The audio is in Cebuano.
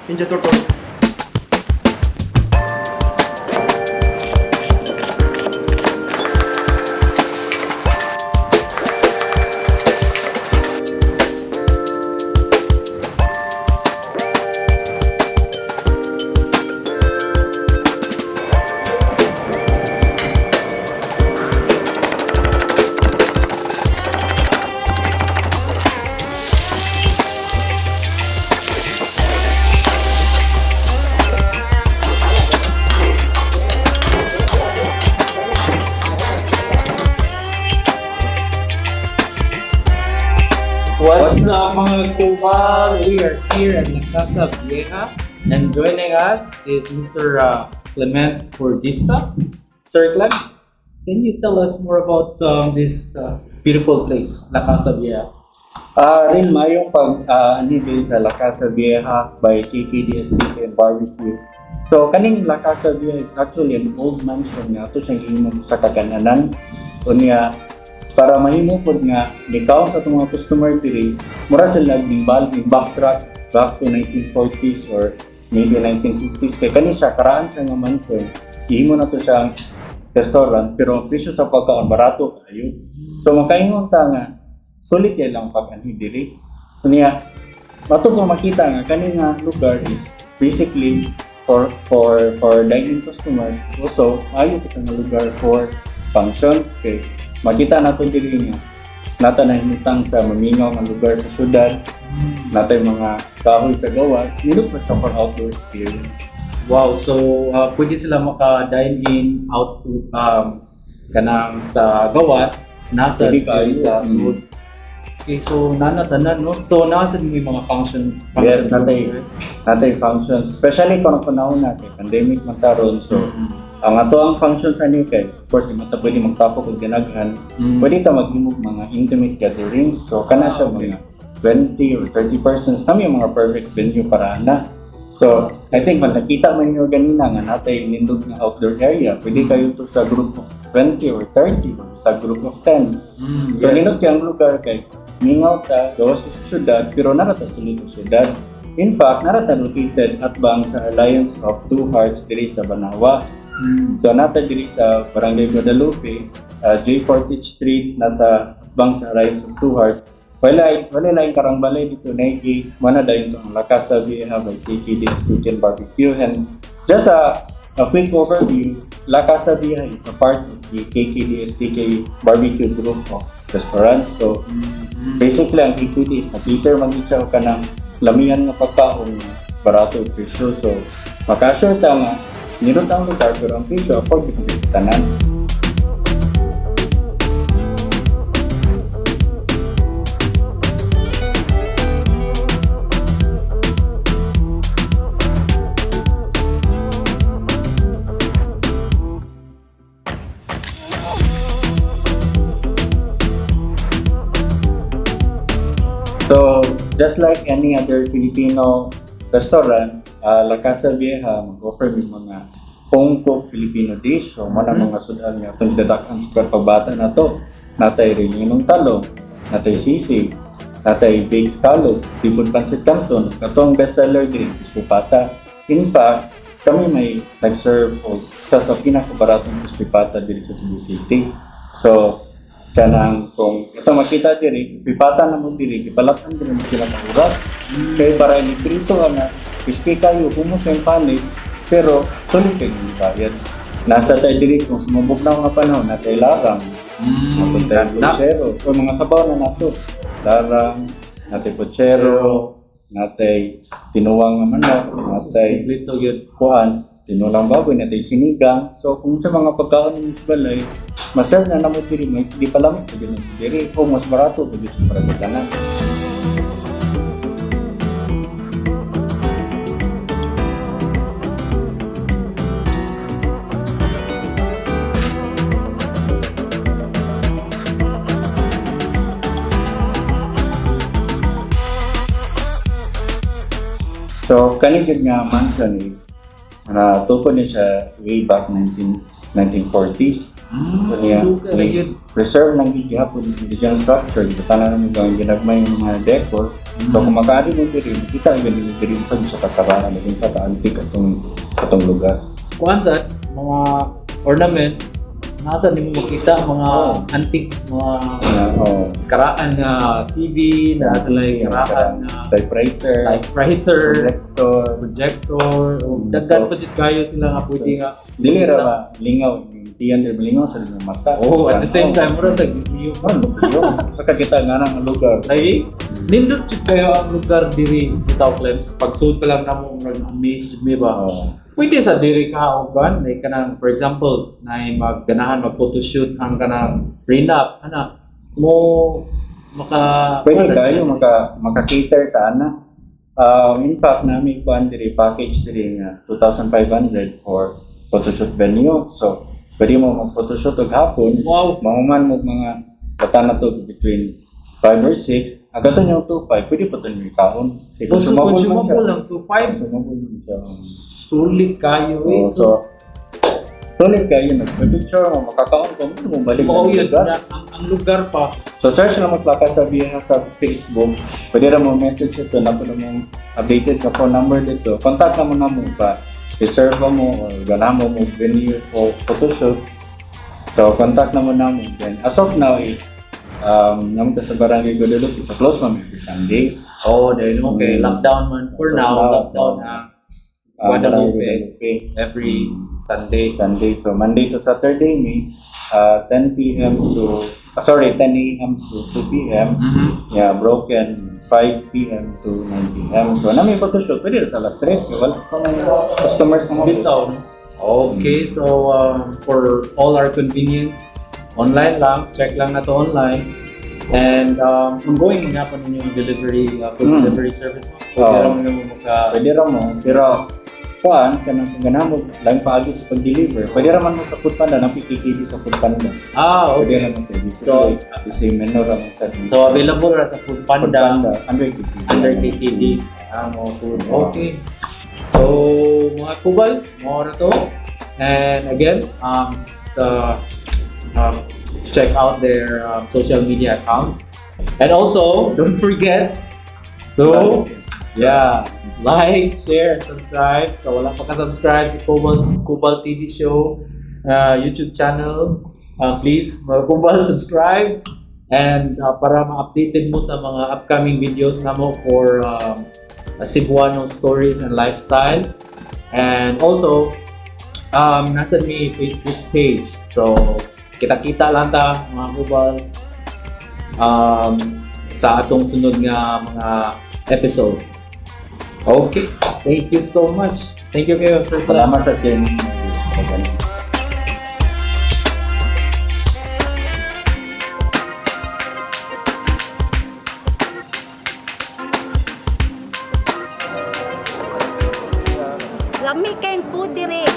Ninja Turtle. What's up, mga kupal? We are here at La Casa Vieja, and joining us is Mr. Clement Cordista. Sir Clem, can you tell us more about this beautiful place, La Casa Vieja? Rin mayong pag ani din sa La Casa Vieja by KKDSTK and Barbecue. So kaning La Casa Vieja is actually an old mansion nga ato siyang gihimo sa kagananan. Unya para mahimo pod nga nikaw sa atong mga customer diri, mura sila ning bal ning backtrack back to 1940s or maybe 1950s, kay kani siya karaan siya nga mansion. Gihimo na to siyang restaurant, pero ang presyo sa pagkaon barato kaayo. So makaingon ta nga sulit kay lang pag anhi diri. Unya mato ko makita nga kani nga lugar is basically for dining customers. Also ayo kita nga lugar for functions, kay makita nato diri nga nata nahimutang sa mamingaw nga lugar sa syudad, natay mga kahoy sa gawas, nindot pa siya for outdoor experience. Wow, so pwede sila maka-dine in out to kanang sa gawas, nasa Pwede kayo. diri sa sud. Okay, so nana tanan, no? So nasa din yung mga function Yes, rooms, natay right? natay functions, especially kung ang panahon na kay pandemic man karon. So ang ato ang functions ani kay of course di man ta pwede magtapok og ginaghan. Pwede ta maghimo og mga intimate gatherings. So kana siya mga 20 or 30 persons na may mga perfect venue para na. So I think pag nakita man ninyo ganina nga natay nindot nga outdoor area, pwede kayo to sa group of 20 or 30 or sa group of 10. So nindot kay ang lugar kay mingaw ta gawas sa syudad, pero nara ta sulod sa syudad. In fact, nara ta located atbang sa Alliance of Two Hearts diri sa Banawa. So nata diri sa Barangay Guadalupe, J Fortage Street, nasa atbang sa Alliance of Two Hearts. Wala laing karang balay dito na gate, mana dayon to ang La Casa Vieja by KKD Chicken Barbecue. And just a quick overview, La Casa Vieja is a part of the KKD STK Barbecue group of restaurants. So basically ang KKD is na-cater man gid siya og kanang lamian nga pagkaon nga barato og presyo. So maka-assure ta nga nindot ang lugar, pero ang presyo afford gid sa tanan. So, just like any other Filipino restaurant, La Casa Vieja mag-offer ng mga home cooked Filipino dish. So, mao na mga sudan nga itong dadakan sa pagbata na to. Natay rellenong talong, natay sisig, natay baked scallop, seafood pancit canton, katong bestseller din, crispy pata. In fact, kami may nag-serve og sa pinakabaratong crispy pata diri sa Cebu City. So, kanang kung ito makita diri, pipata na mo diri, gipalatan diri mo sila ka oras. Kay para ni prito ana, crispy kayo, humot kayong panit, pero sulit kayo ng bayad. Nasa tayo diri kung sumubok na mga panahon, natay larang, natay putsero, o mga sabaw na nato. Larang, natay putsero, natay tinuwang nga manok, natay Kompleto gyud. kuan, tinulang baboy, natay sinigang. So kung sa mga pagkaon ninyo sa balay, maserve na namo diri, may di pa lang pwede na diri o mas barato pwede sa para sa tanan. So kani gyud nga mansion is natukod ni siya way back 1940s. So niya, Duka ra gyud. preserve lang gid gihapon yung original structure, tanan mo gang ginagmay yung mga decor. So kung makaari mo diri, kita ang galing diri sa sa kakaraan, naging sa ka-antique atong lugar. Kuan sa mga ornaments, nasa nimo makita mga antiques, mga Na, oh, karaan nga TV, na sila karaan nga typewriter, typewriter, projector, projector, o daghan pa jud kayo sila nga pwede nga. Dili ra ba lingaw, tiyan diri malingaw sa inyong mata. Oh, at the same time mura sa museum. Oh, museum. Sa kakita nga nang lugar. Lagi, nindot jud kayo ang lugar diri bitaw, Clems. Pag-sulod pa lang namo, murag amazed jud mi ba. Pwede sa diri ka og like kanang, for example, na magganahan mag photoshoot ang kanang prenup ana mo maka Pwede wala kayo sila. Maka-cater ka ana. In fact, nami kuan diri, package diri nga 2,500 for photoshoot venue. So, pwede mo mag-photoshoot og hapon. Mahuman mo mga bata na to between 5 or 6. Ang kato nyo 2,500, pwede pa to nyo ikaon. Kay Consumable, consumable man siya. lang 2.5. Consumable man siya. Sulit kayo eh. Oo, so, sulit kayo, nagpa-picture mo, makakaon ko, mo balik Oo, na yun lugar. na, ang lugar pa. So search na mo La Casa Vieja sa Facebook. Pwede ra mo message ito na po mong updated ka phone number dito. Contact na mo ba? Reserve mo or gana mo mo venue for photoshoot. So contact na mo. Then as of now is naman ta sa Barangay Guadalupe. So close man every Sunday. Oh, then okay, lockdown man for So, now, now, lockdown ang Guadalupe. Barangay Guadalupe. Every Sunday. Sunday. So Monday to Saturday may 10 p.m. to sorry, 10 a.m. to 2 p.m. Yeah, broken 5 p.m. to 9 p.m. So, na may photoshoot, pwede rin sa alas 3. Kaya wala pa may customers na mga Bitaw. Okay, so for all our convenience, online lang, check lang na to online. And ongoing man gapon inyong delivery, food delivery service mo. Pwede Oo. ra mo nimo maka Pwede ra mo, pero kuan, kanang kung ganahan mo lang paagi sa pag-deliver, pwede ra man mo sa Food Panda, nang PKKD sa Food Panda. Ah, Pwede okay. ra mo kay So, the same menu ra mo sa So available ra sa Food Food Panda, Panda under KKD. Under KKD. Ah, mo food. Okay. So, mga kubal, mao na to. And again, just check out their social media accounts. And also, don't forget to, yeah, like, share, and subscribe. So, wala pa ka-subscribe sa Kubal TV Show YouTube channel. Please, mga Kubal, subscribe. And para ma-updated mo sa mga upcoming videos namo for Cebuano stories and lifestyle. And also, nasa mi Facebook page. So, kita-kita lang ta, mga Kubal, sa atong sunod nga mga episodes. Okay. Thank you so much. Thank you kayo. Sir Clem. Salamat sa team. Lami kayong food diri.